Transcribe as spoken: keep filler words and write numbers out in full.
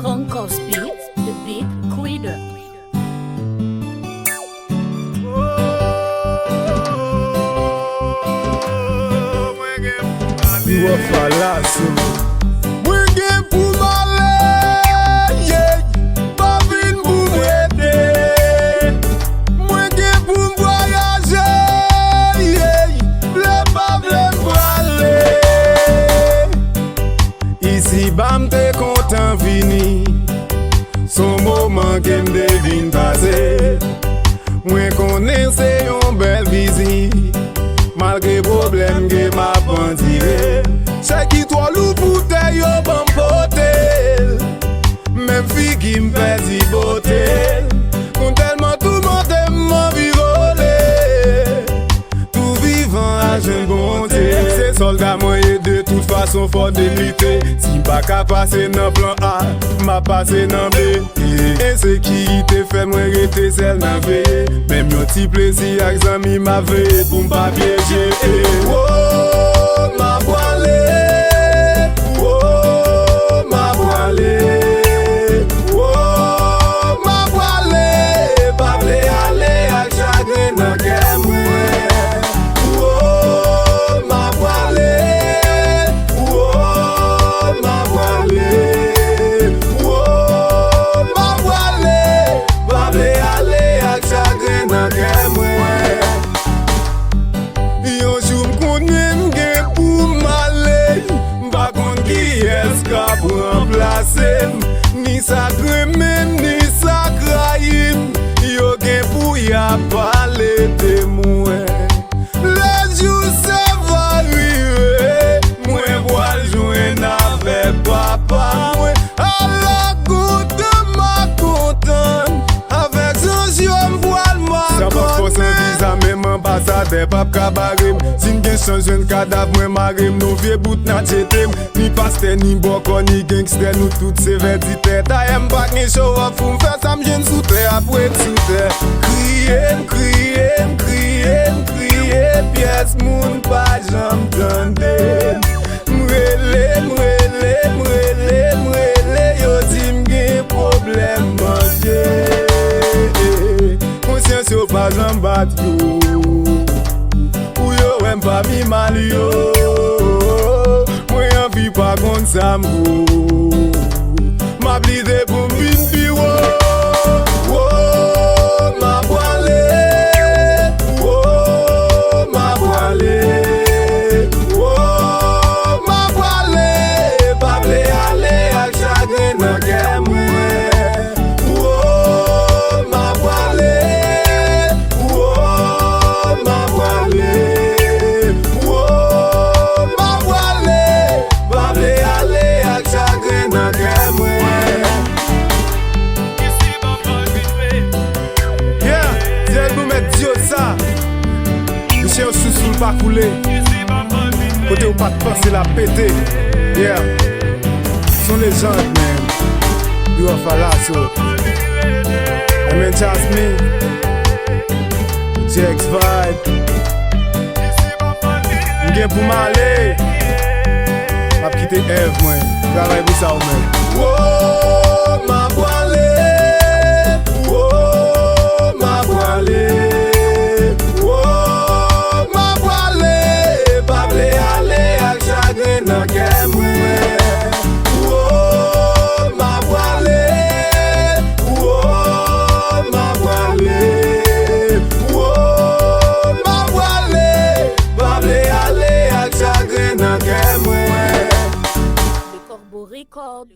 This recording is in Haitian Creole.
Concourse Beats, the beat creator. Yo, Falaso. Mwen gen pou m ale, yeah. Pa vin pou m rete. Mwen gen pou m vwayaje, yeah. Vle pa vle m prale. Isiba m te kontan vini. S on moman ke m te vin pase. Mwen konnen se yon bèl vizit. Malgre pwoblèm ke m ap andire. Chè ki twò lou pou tè yo ban m pote l. Menm figi m pèdi bote l. Nou tèlman toumante m anvi vole. Tou vivan al jwenn Bondye. Se sòlda mwen ye, de tout fason fò n lite. Si m pa ka pase nan plan A, m ap pase nan B. Ensekirite fè mwen rete sèl nan veye. Menm yon ti plezi ak zanmi m ap veye pou m pa pyeje. Wo, m ap prale. Wo, m ap prale. Wo, m ap prale. Pa vle ale ak chagren nan kè mwen. Wo, m ap prale. Wo, m ap prale. Wo, m ap prale. Pa vle ale ak chagren nan kè mwen. Yon jou m konnen m gen pou m ale. M pa konn kiyès k ap ranplase m. Ni sa k renmen m, ni sa k rayi m. Yo gen pou y ap pale de mwen. Lè jou sa va rive, mwen pral jwenn avèk papa mwen. Ala kontan m a kontan, avèk zanj yo m pral makonnen. Sa pa fòs an viza, menm anbasadè p ap ka bare m. Si m gen chans jwenn kadav mwen mare m, nou vye bout n a tchete m. Ni pastè, ni bòkò, ni gangstè, nou tout se vèditè. Dayè m pa gen show off pou m fè, sa m jwenn sou tè ap ret sou tè. Kriye m, kriye m, kriye m, kriye, pyès moun pa janm tande m. M rele, m rele, m rele, m rele, yo di m gen pwoblèm manje. Konsyans yo pa janm bat yo. Pou yo wè m pami mal yo. Mwen anvi pa konn sa m vo. M ap lide pou m vin pi wo. Wo, m ap prale. Wo, m ap prale. Wo, m ap prale. Pa vle ale ak chagren nan kè mwen. Wo, m ap prale. Wo, m ap prale. Wo, m ap prale. Pa vle ale ak chagren nan kè mwen. Yeah, Diego Mèt Diosa. Misye yon sousou l pa koule. Kote ou pa t panse l ap pete. Yeah. S on lejand, man. Yo, Falaso. Emen Jasmine. J X Vibe. M gen pou m ale. M ap kite Èv mwen. Travay pou sa ou menm. Wo, m ap prale. Wo, m ap prale. Wo, m ap prale. Pa vle ale ak chagren nan kè mwen. Wo, m ap prale. Wo, m ap prale. Wo, m ap prale. Pa vle ale ak chagren nan kè mwen. Le Corbeau Record.